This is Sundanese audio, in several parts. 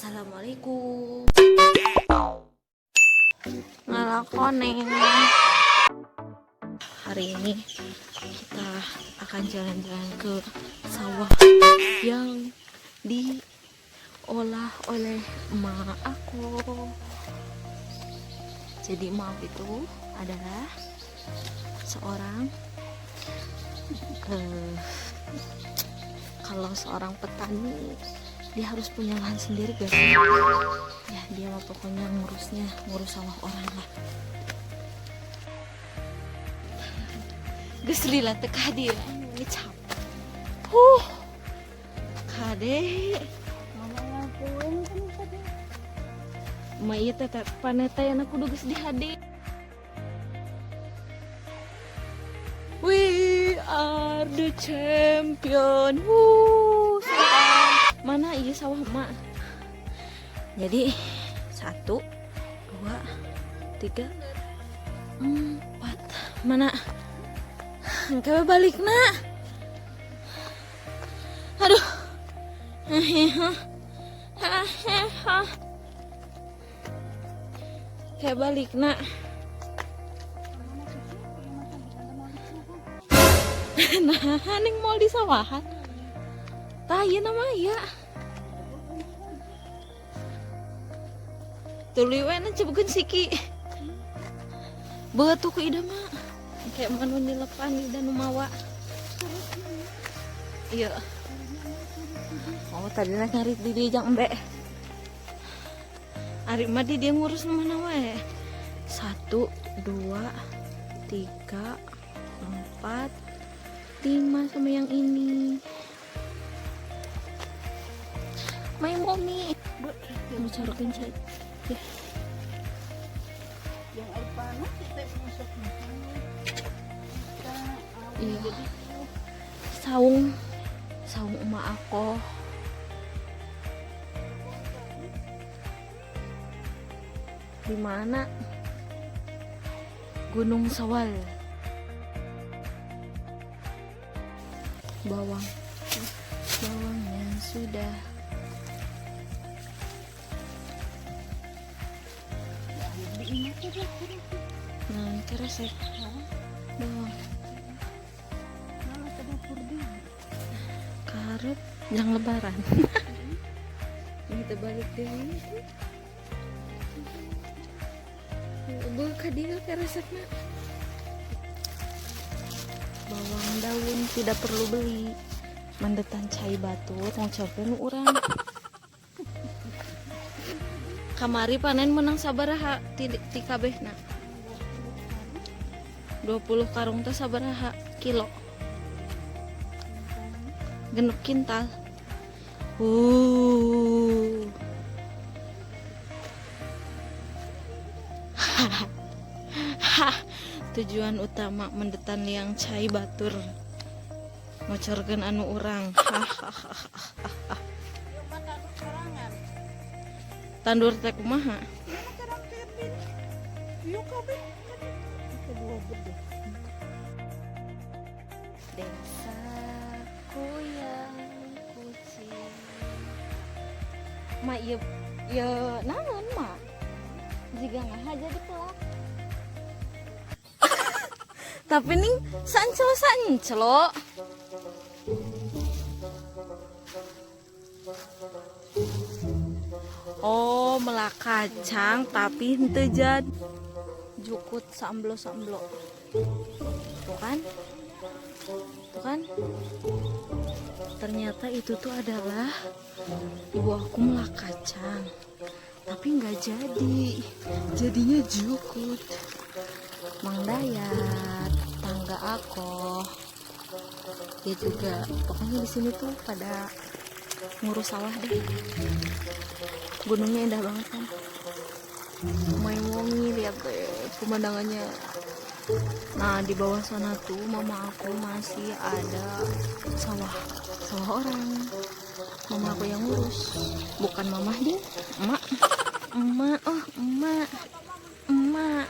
Assalamualaikum. Ngalakone. Hari ini kita akan jalan-jalan ke sawah yang diolah oleh emak aku. Jadi emak aku itu adalah seorang kalau seorang petani dia harus punya lahan sendiri, guys, ya. Dia mah pokoknya ngurusnya ngurus sawah orang lah. Geus lila teh ka dieu, ini capek. Huh, kade. Mama ngapain kan tadi? Ma, ieu teh teh paneta yang kudu geus dihade. We are the champion. Wuh, sawah. Mana iya sawah emak? Jadi satu, dua, tiga, empat. Mana? Engke balik nak. Aduh. Kayak balik nak. Nah, ning mau di sawahan. Tah ieu nama ya. Tuluy we na cebukeun siki. Beuh ku ida mah. Kayak manu nilepan ida nu mawa. Iya. Oh, tadi nak ngarit di dia jang embe. Ari mah di dia ngurus nu mana wae. Satu, dua, tiga, empat, lima sama yang ini. My mommy. Mau corokin saya. Ya. Yang air panas kita masuk. Iya. Saung, saung emak aku. Di mana? Gunung Sawal. Bawang. Bawangnya sudah. Nah, keresek. Bawang. Karep yang lebaran. Ini kita balik deh. Buka dia keresekna. Bawang daun tidak perlu beli. Mandetan cai batu tong cokeun urang. Kamari panen menang sabaraha ti ti kabehna? 20 karung teh sabaraha kilo? Genep kintal. Tujuan utama mendetan liang cai batur ngocorkeun anu urang. Tandur teh kumaha? Desaku yang kucing. Ma ieu ieu naon ma? Jiga ngaha jadi pelak. Tapi ning sancelo sancelo. Oh, melak kacang tapi henteu jad. Jukut samblo-samblo. Tuh kan? Tuh kan? Ternyata itu tuh adalah ibu aku melak kacang. Tapi nggak jadi. Jadinya jukut. Mang Dayat, tangga aku. Dia juga pokoknya di sini tuh pada ngurus sawah deh. Gunungnya indah banget kan. My mommy lihat deh pemandangannya. Nah, di bawah sana tuh mama aku masih ada sawah, sawah orang. Mama aku yang ngurus, bukan mamah dia, emak. Emak, oh emak, emak.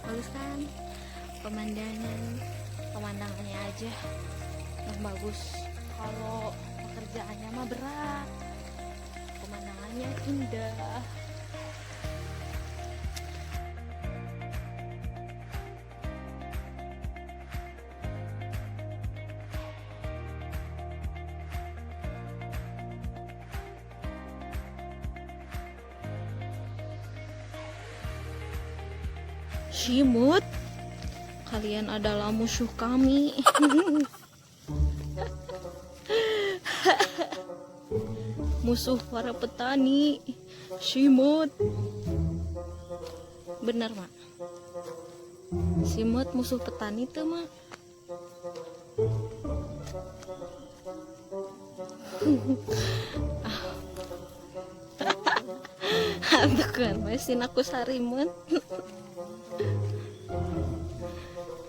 Bagus kan? Pemandangan, pemandangannya aja yang bagus. Kalau pekerjaan berat. Pemandangannya indah. Simut, kalian adalah musuh kami. Musuh para petani. Simut. Benar, Mak. Simut musuh petani tuh, Mak. Atuh kan, mesin aku sarimun.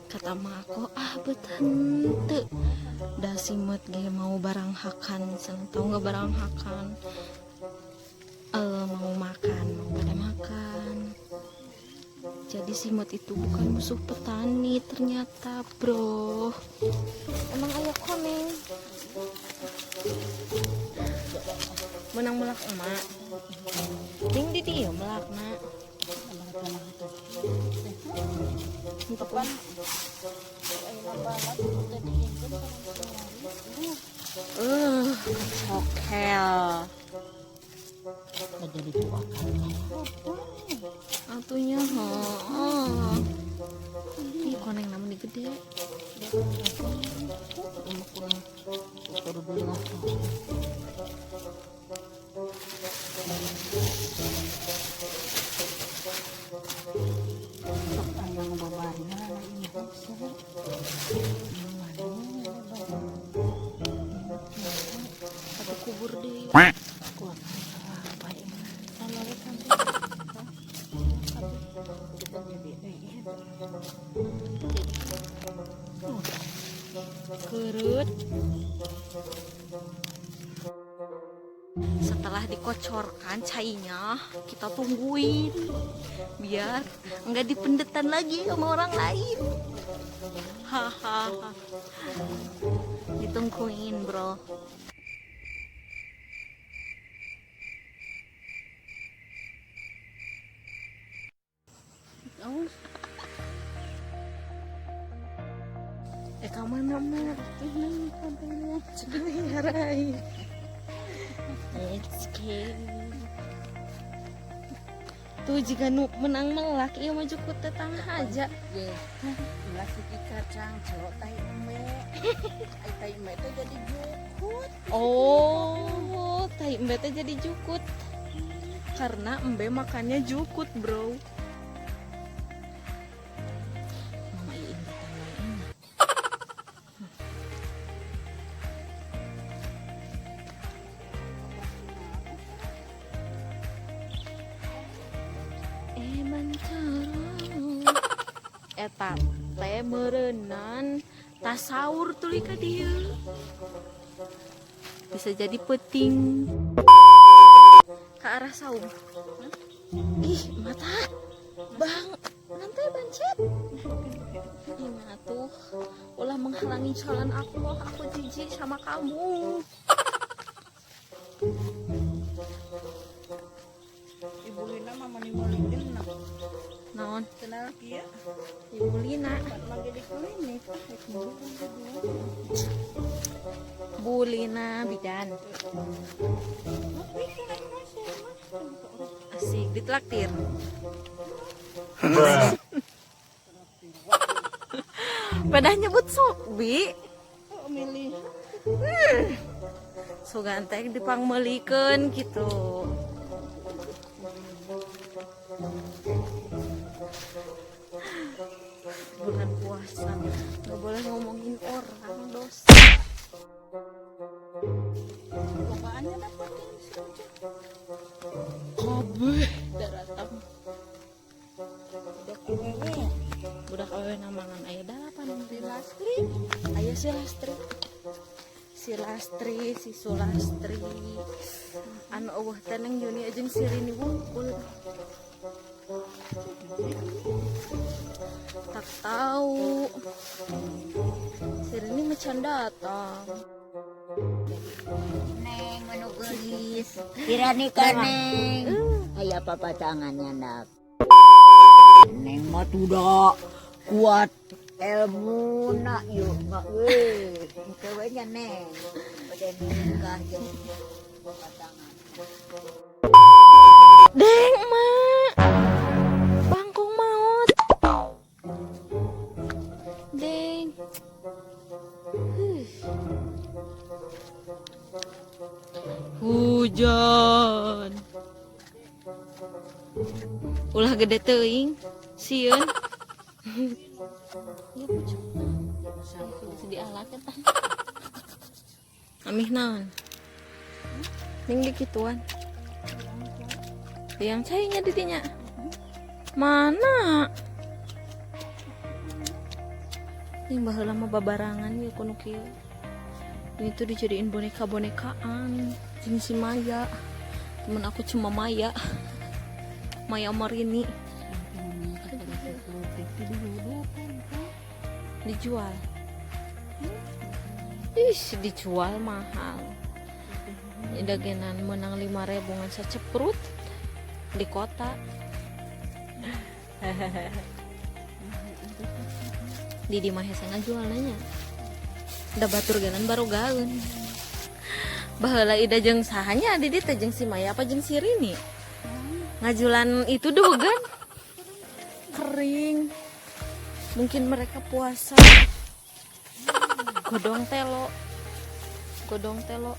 Kata mako ah betente da simut ge mau barang hakan sen, tau nggak barang hakan? Mau makan, mau pada makan. Jadi simut itu bukan musuh petani ternyata, bro. Emang ayah koneng menang melak emak ning di dia melak nak. Kapan? Cokel. Jadi tuakan. Atunya, heeh. Ih, koneng namun gede. Satu kubur deh. Kerut. Setelah dikocorkan cainya, kita tungguin biar nggak dipendetan lagi sama orang lain. Hahaha. Ditungguin, bro. Kamu mana? Let's go. Tuh jika nu menang melak, iya maju ku tetangga aja. Ye, melak siki kacang, celok tai embe. Ai tai embe teh jadi jukut. Oh, tai embe teh jadi jukut. Karena embe makannya jukut, bro. Mama iin bertanya. Eta teh meureunan tasaur tuluy ka dieu. Bisa jadi peting ke arah saung. Ih, mata. Bang, nanti bancet. Ih, mana tuh? Ulah menghalangi jalan aku jijik sama kamu. Ibu Lina mah mani meulikeun. Naon? Kenal kieu? Ibu Lina. Lagi di klinik. Bu Lina bidan. Asik ditraktir. Pada nyebut sok bi. Oh, milih. Sugan teh dipangmeulikeun gitu. Bulan puasa nggak boleh ngomongin orang, dosa. Lobaannya dapetin si Ujang. Kabeh daratang. Budak awewe. Budak awewe namangan aya dalapan. Si Lastri. Aya si Lastri. Si Lastri, si Sulastri. Anu eueuh teh Neng Yuni jeung si Rini wungkul. Tak tahu. Si Rini macan datang. Neng Geus ira nikah, Neng. Aya papacangannya, nak. Neng mah tuh kuat ilmu nak yuk mak we. Engke we nya, Neng. Pada nikah jeung papacangan. Deng, Mak. Bangkong maot. Deng. Huh. Hujan. Ulah gede teuing. Sieun. Ya pucuk. Bisa dialak eta. Amih naon? Ning dikituan. Yang cainya didinya. Mana? Yang baheula mah babarangan ya kuno kieu. Ini tuh dijadiin boneka-bonekaan. Jeung si Maya. Temen aku cuma Maya. Maya Marini. Dijual. Ih, dijual mahal. Dagenan menang 5.000 ngan saceprut di kota. Di mah hese ngajual nanya. Da batur genan baru gaun. Baheula Ida jeung sahanya di teh, jeung si Maya apa jeung si Rini? Ngajulan itu duh kan. Kering. Mungkin mereka puasa. Godong telo. Godong telo.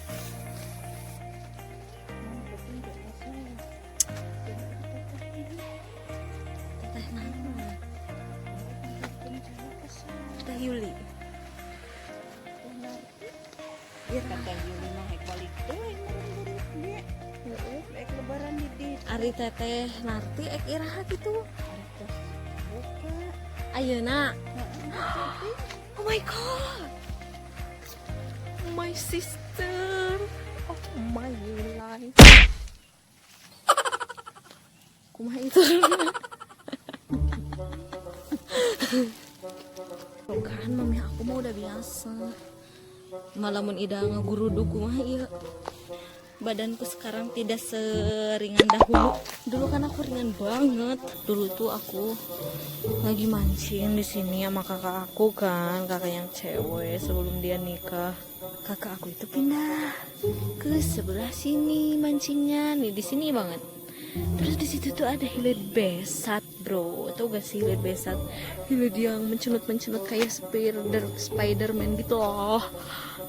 Teteh naon? Teh Yuli. Kata Yuli mah rek balik deui meureun burit ge. Rek lebaran di ditu. Ari Teteh Narti ek iraha gitu? Arek tos buka. Ayeuna. Heeh. Oh my God. My sister. Oh my life. Kumaha itu? Tuh kan mami aku mah udah biasa. Malah mun Ida ngaguruduk kumaha ieu. Badanku sekarang tidak seringan dahulu. Dulu kan aku ringan banget. Dulu tuh aku lagi mancing di sini sama kakak aku kan, kakak yang cewek sebelum dia nikah. Kakak aku itu pindah ke sebelah sini mancingnya, nih di sini banget. Terus di situ tuh ada hilir besat, bro. Tau gak sih hilir besat? Hilir yang mencenut-mencenut kayak Spiderman gitu loh.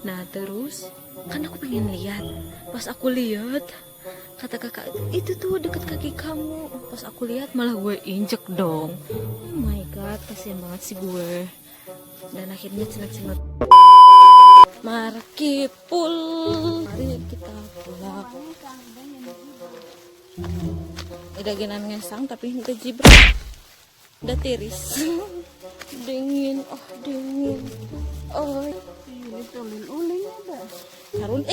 Nah terus kan aku pengen lihat. Pas aku lihat, kata kakak itu tuh deket kaki kamu. Pas aku lihat malah gue injek dong. Oh my God, kasihan banget sih gue. Dan akhirnya cenut-cenut. Markipul. Mari kita pulang. Udah genan ngesang tapi henteu jibrak. Udah tiris. Dingin, oh dingin. Oh, Ini ulin-ulin ada. Karun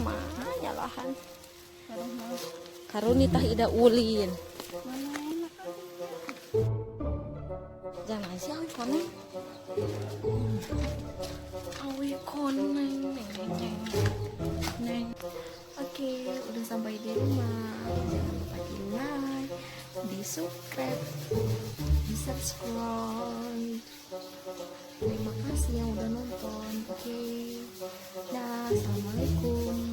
mah nyalahan. Karun itah ida ulin. Mana enak. Jangan sih awi koneng. Awi koneng neng neng neng. Neng. Oke, udah sampai di rumah. Jangan lupa di like, di subscribe, di subscribe. Terima kasih yang udah nonton. Oke, dah. Assalamualaikum.